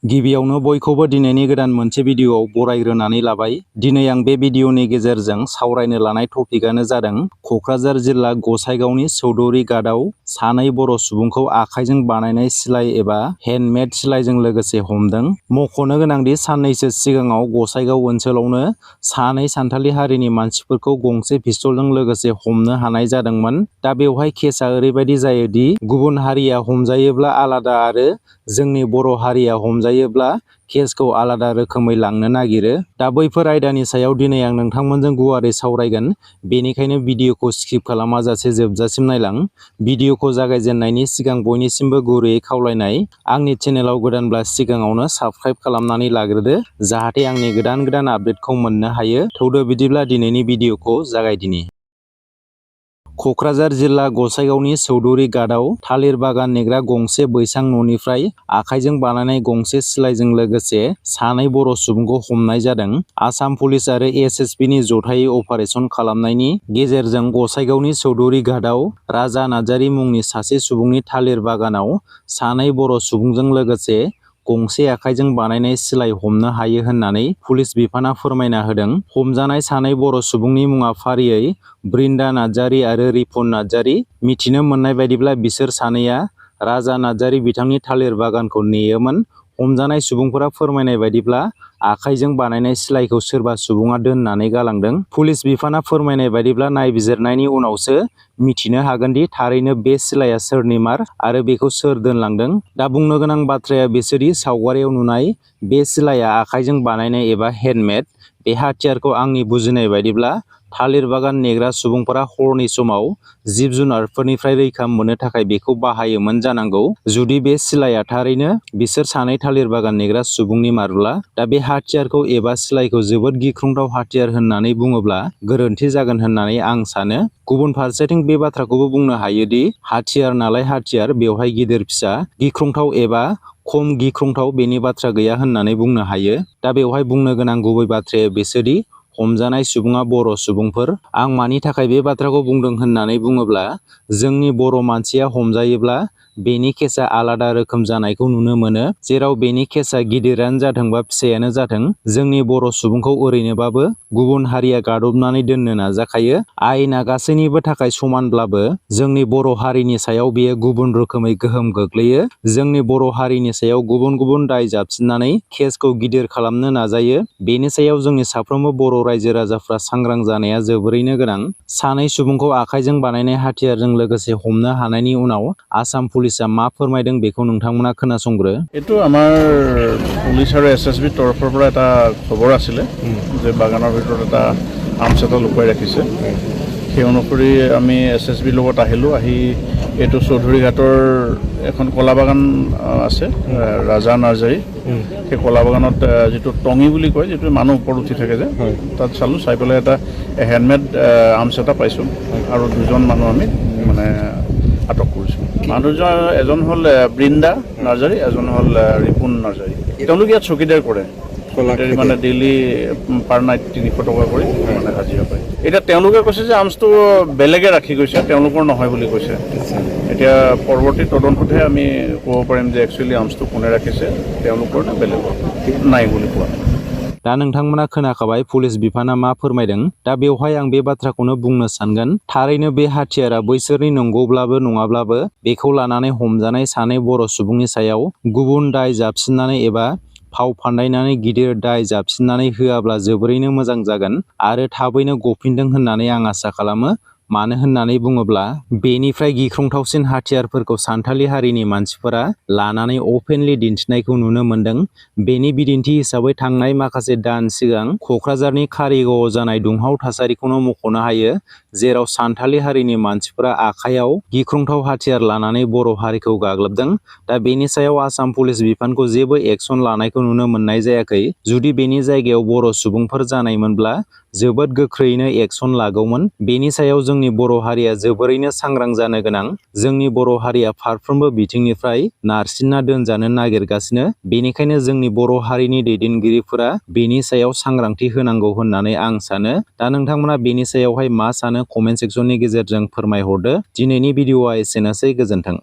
गिबियावनो बयखौबो दिनैनि गोदान मोनसे भिडियोआव बरायग्रोनानै लाबाय। दिनै आं बे भिडियोनि गेजेरजों सावरायनो लानाय टपिकआनो जादों क'क्राझार जिल्ला गसाइगावनि चौधुरी घाटआव सानै बर' सुबुंखौ आखाइजों बानायनाय सिलाइ एबा हेन्डमेड सिलाइजों लोगोसे हमदों। मख'नो गोनांदि साननैसो सिगाङाव गसाइगाव ओनसोलावनो सानै सानथालि हारिनि मानसिफोरखौ गंसे पिस्तलजों लोगोसे हमनो हानाय जादोंमोन। दा बेवहाय केसआ ओरैबायदि जायोदि गुबुन हारिया हमजायोब्ला आलादा आरो जोंनि बर' हारिया हमजायोब्ला केसखौ आलादा रोखोमै लांनो नागिरो। दा बैफोर आयदानि सायाव दिनै आं नोंथांमोनजों गुवारै सावरायगोन। बेनिखायनो भिडियोखौ स्किप खालामाजासे जोबजासिम नायलां। भिडियोखौ जागायजेननायनि सिगां बयनिसिमबो गुरैयै खावलायनाय, आंनि चेनेलाव गोदानब्ला सिगाङावनो साबस्क्राइब खालामनानै लाग्रोदो, जाहाथे आंनि गोदान आपडेटखौ मोननो हायो। थौदो बिदिब्ला दिनैनि भिडियोखौ जागायदिनि। क'क्राझार जिल्ला गसाइगावनि चौधुरी घाटआव थालिर बागान नेग्रा गंसे बैसां न'निफ्राय आखाइजों बानायनाय गंसे सिलाइजों लोगोसे सानै बर' सुबुंखौ हमनाय जादों। आसाम पुलिस आरो एसएसबिनि जथायै अपारेशन खालामनायनि गेजेरजों गसाइगावनि चौधुरी घाटआव राजा नार्जारी मुंनि सासे सुबुंनि थालिर बागानाव सानै बर' सुबुंजों लोगोसे गंसे आखाइजों बानायनाय सिलाइ हमनो हायो होननानै पुलिस बिफाना फोरमायना होदों। हमजानाय सानै बर' सुबुंनि मुङा फारियै बृन्दा नार्जारी आरो रिपुन नार्जारी। मिथिनो मोननाय बायदिब्ला बिसोर सानैया राजा नार्जारी बिथांनि थालिर बागानखौ नेयोमोन। हमजानाय सुबुंफोरा फोरमायनाय बायदिब्ला आखाइजों बानायनाय सिलाइखौ सोरबा सुबुङा दोननानै गालांदों। पुलिस बिफाना फोरमायनाय बायदिब्ला नायबिजिरनायनि उनावसो मिथिनो हागोनदि थारैनो बे सिलाइया सोरनिमार आरो बेखौ सोर दोनलांदों। दा बुंनो गोनां बाथ्राया बेसोदि सावगारियाव नुनाय बे सिलाइया आखाइजों बानायनाय एबा हेन्डमेड। बे हाथियारखौ आंनि बुजिनाय बायदिब्ला थालिर बागान नेग्रा सुबुंफोरा हरनि समाव जिब जुनारफोरनिफ्राय रैखा मोननो थाखाय बेखौ बाहायोमोन जानांगौ। जुदि बे सिलाइया थारैनो बिसोर सानै थालिर बागान नेग्रा सुबुंनि मारब्ला, दा बे हाथियारखौ एबा सिलाइखौ जोबोद गिख्रंथाव हाथियार होननानै बुङोब्ला गोरोन्थि जागोन होननानै आं सानो। गुबुन फारसेथिं बे बाथ्राखौबो बुंनो हायोदि हाथियार नालाय हाथियार, बेवहाय गिदिर फिसा, गिख्रंथाव एबा खम गिख्रंथाव बेनि बाथ्रा गैया होननानै बुंनो हायो। दा बेवहाय बुंनो गोनां गुबै बाथ्राया बेसोदि हमजानाय सुबुङा बर' सुबुंफोर। आं मानि थाखाय बे बाथ्राखौ बुंदों होननानै बुङोब्ला जोंनि बर' मानसिया हमजायोब्ला बेनि केसआ आलादा रोखोम जानायखौ नुनो मोनो। जेराव बेनि केसआ गिदिरानो जाथों बा फिसायानो जाथों, जोंनि बर' सुबुंखौ ओरैनोबाबो गुबुन हारिया गादबनानै दोननो नाजाखायो। आयेना गासैनिबो थाखाय समानब्लाबो जोंनि बर' हारिनि सायाव बेयो गुबुन रोखोमै गोहोम गोग्लैयो। जोंनि बर' हारिनि सायाव गुबुन दाय जाबसिननानै केसखौ गिदिर खालामनो नाजायो। बेनि सायाव जोंनि साफ्रोमबो बर' रायजो राजाफ्रा सांग्रां जानाया जोबोरैनो गोनां। सानै सुबुंखौ आखाइजों बानायनाय हाथियारजों लोगोसे हमनो हानायनि उनाव आसाम पुलिसा मा फोरमायदों बेखौ नोंथांमोना खोनासंग्रो। এইটো আমাৰ পুলিচ আৰু এছএছবিৰ তৰফৰ পৰা এটা খবৰ আছিলে যে বাগানৰ ভিতৰত এটা আৰ্মছ এটা লুকুৱাই ৰাখিছে। সেই অনুসৰি আমি এছএছবিৰ লগত আহিলোঁ। আহি এইটো চৌধুৰী ঘাটৰ এখন কলা বাগান আছে, ৰাজা নাৰ্জাৰী। সেই কলা বাগানত যিটো টঙি বুলি কয়, যিটো মানুহ ওপৰত উঠি থাকে যে, তাত চালোঁ। চাই পেলাই এটা হেণ্ডমেড আৰ্মছ এটা পাইছোঁ আৰু দুজন মানুহ আমি মানে আটক কৰিছোঁ। মানুহজন এজন হ'ল বৃন্দা নাৰ্জাৰী, এজন হ'ল ৰিপুন নাৰ্জাৰী। তেওঁলোকে ইয়াত চকীদাৰ কৰে, মানে ডেইলি পাৰ নাইট 300 টকা কৰি মানে হাজিৰা পায়। এতিয়া তেওঁলোকে কৈছে যে আৰ্মছটো বেলেগে ৰাখি গৈছে, তেওঁলোকৰ নহয় বুলি কৈছে। এতিয়া পৰৱৰ্তী তদন্ততহে আমি ক'ব পাৰিম যে একচুৱেলি আৰ্মছটো কোনে ৰাখিছে, তেওঁলোকৰ নে বেলেগৰ, নাই বুলি কোৱা। दा नोंथांमोना खोनाखाबाय पुलिस बिफाना मा फोरमायदों। दा बेवहाय आं बे बाथ्राखौनो बुंनो सानगोन, थारैनो बे हाथियारा बैसोरनि नंगौब्लाबो नङाब्लाबो बेखौ लानानै हमजानाय सानै बर' सुबुंनि सायाव गुबुन दाय जाबसिननानै एबा फाव फान्दायनानै गिदिर दाय जाबसिननानै होआब्ला जोबोरैनो मोजां जागोन आरो थाबैनो गफिनदों होननानै आं आसा खालामो। मानो होननानै बुङोब्ला बेनिफ्राय गिख्रंथावसिन हाथियारफोरखौ सानथालि हारिनि मानसिफोरा लानानै अपेनलि दिन्थिनायखौ नुनो मोनदों। बेनि बिदिन्थि हिसाबै थांनाय माखासे दान सिगां क'क्राझारनि कारिगावआव जानाय दुंहाव थासारिखौनो मख'नो हायो, जेराव सानथालि हारिनि मानसिफोरा आखायाव गिख्रंथाव हाथियार लानानै बर' हारिखौ गाग्लोबदों। दा बेनि सायाव आसाम पुलिस बिफानखौ जेबो एक्सन लानायखौ नुनो मोननाय जायाखै। जुदि बेनि जायगायाव बर' सुबुंफोर जानायमोनब्ला जोबोद गोख्रैयैनो एक्सन लागौमोन। बेनि सायाव जोंनि बर' हारिया जोबोरैनो सांग्रां जानो गोनां। जोंनि बर' हारिया फारफ्रोमबो बिथिंनिफ्राय नारसिनना दोनजानो नागिरगासिनो। बेनिखायनो जोंनि बर' हारिनि दैदेनगिरिफोरा बेनि सायाव सांग्रांथि होनांगौ होननानै आं सानो। दा नोंथांमोना बेनि सायावहाय मा सानो कमेन्ट सेक्सननि गेजेरजों फोरमायहरदो। दिनैनि भिडिअआ एसेनोसै, गोजोन्थों।